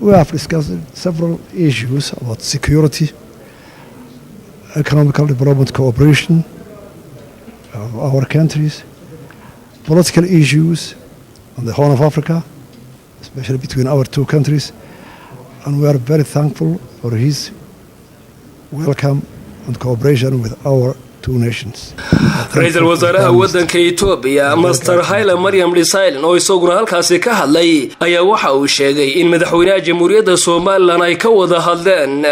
We have discussed several issues about security, economical development cooperation of our countries, political issues on the Horn of Africa, especially between our two countries, and we are very thankful for his welcome and cooperation with our two nations. Ra-iisul wasaaraha waddanka Itoobiya, Mister Hayle Maryam Desalegn, oo isaguna halkaasi ka hadlay, ayaa waxa uu sheegay in madaxweynaha Jamhuuriyadda Somaliland ay ka wada hadleen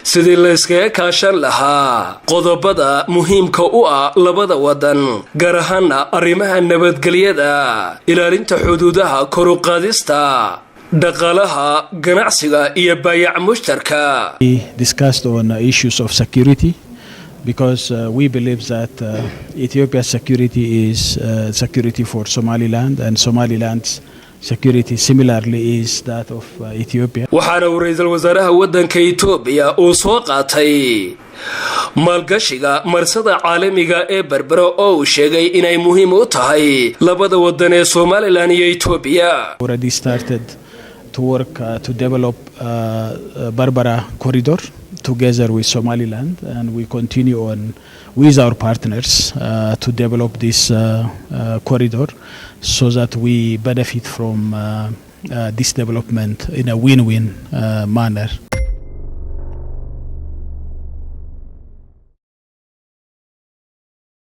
sidii la iskaga kaashan lahaa qodobada muhiimka u ah labada wadan, gaar ahaana arrimaha nabadgelyada, ilaalinta xuduudaha, kor u qaadista dhaqaalaha, ganacsiga iyo baayac mushtarka. Discussed on issues of security because we believe that Ethiopia's security is security for Somaliland and Somaliland's security similarly is that of Ethiopia. Waxaana uu ra-iisul wasaaraha waddanka Itoobiya uu soo qaatay maalgashiga marsada caalamiga ee Berbera, oo uu sheegay inay muhiim u tahay labada wadan ee Somaliland iyo Itoobiya. Already started to work to develop Berbera corridor together with Somaliland, and we continue on with our partners to develop this corridor so that we benefit from this development in a win-win manner.